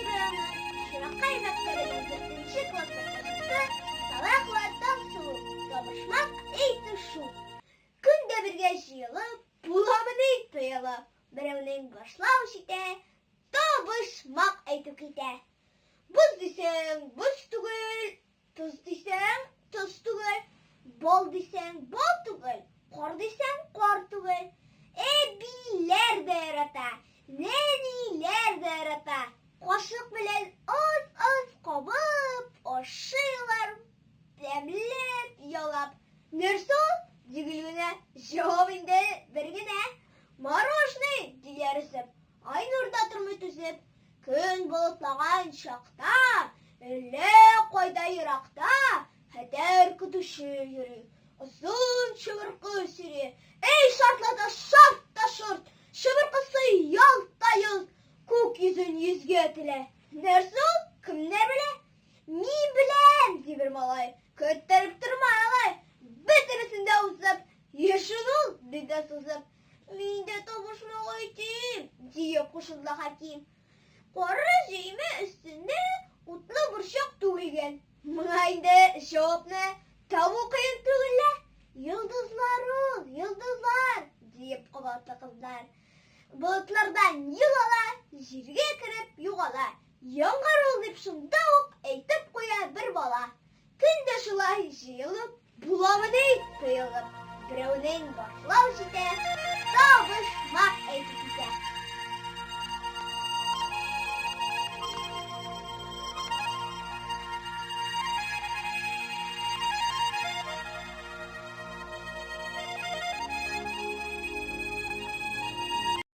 районы Чуракай мәктәбенең дүртенче класс укучысы Салахова Таңсылу. Табышмак әйтешү. Көн дә бергә җыелып, буламыни тыелып. Берәүнең башлау җитә, табышмак әйтү китә. Боз дисәң, боз түгел, тоз дисәң, тоз түгел, бал дисәң, бал түгел, кар дисәң, кар түгел. Әбиләр дә ярата, нәниләр дә ярата. Кашык белән аз-аз кабып ашыйлар, тәмләп ялап. Нәрсә ул? Ди Гөлгенә. Җавап инде бер генә. Мороженое, диләр үсеп. Айнур да тормый түзеп. Көн болытлаган чакта, әллә кайда еракта хәтәр көтүче йөри. Озын чыбыркы сөйри. Эй, шартлата шарт та шорт, чыбыркысы ялт та йолт, күк йөзен йөзгә телә. Нәрсә ул? Кемнәр белә? Мин беләм, ди бер малай. Көттереп торма алай. Бөтенесен дә узып, яшен ул, ди дә сузып. Мин дә табышмак әйтим, диеп кушылды Хәким. Кара җәймә өстендә утлы борчак түгелгән. Моңа инде җавапны табу кыен түгел лә. Йолдызлар ул, йолдызлар, диеп кабатлы кызлар. Болытлардан юл ала, җиргә кереп югала. Яңгыр ул дип шунда ук әйтеп куя бер бала. Көн дә шулай җыелып, буламыни тыелып. Берәүнең башлау җитә, табышмак әйтеп.